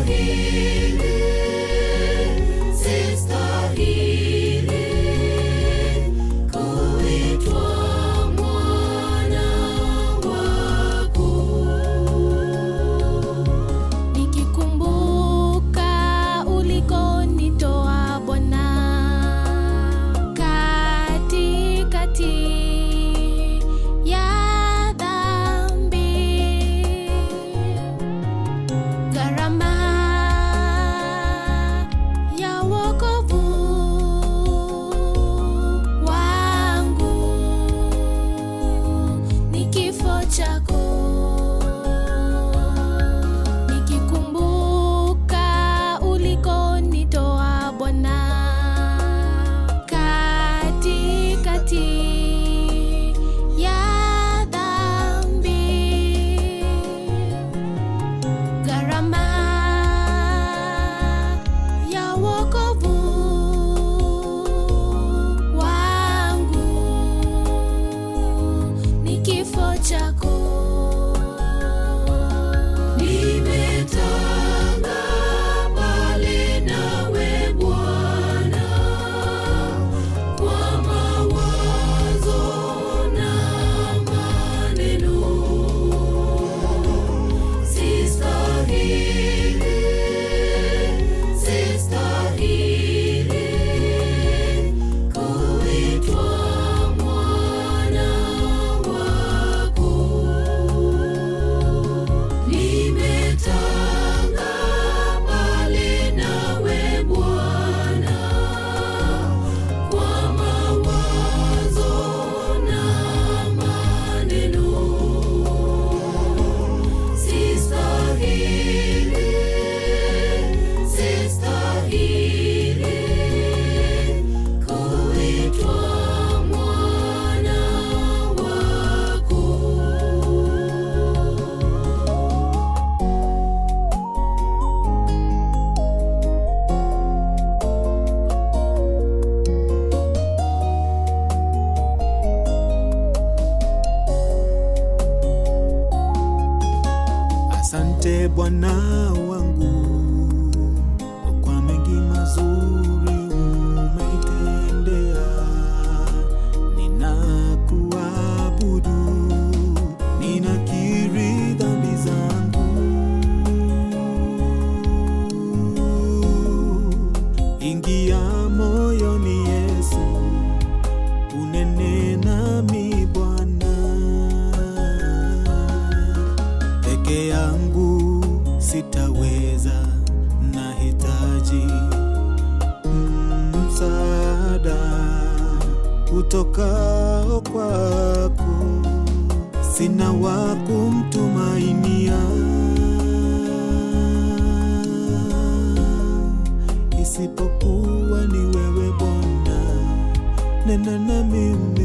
Sistahili, sistahili kuitwa mwana wako. Nikikumbuka ulikonitoa Bwana, katikati ya dhambi, gharama ya wokovu wangu ni kifo chako. Nikikumbuka ulikonitoa Bwana, katikati ya dhambi, gharama ya wokovu wangu ni kifo chako. Nimetanga mbali nawe Bwana, kwa mawazo na maneno. Sistahili, sistahili kuitwa mwana wako. Nimetanga mbali nawe Bwana, kwa mawazo na maneno. Sistahili, sistahili kuitwa mwana wako. Asante Bwana wangu kwa mengi mazuri umenitendea. Ninakuabudu, ninakiri dhambi zangu. Ingia moyoni Yesu, unene nami Bwana. Peke yangu sitaweza, nahitaji msaada utokao kwako. Sina wa kumtumainia isipokuwa ni wewe Bwana. Nena na mimi.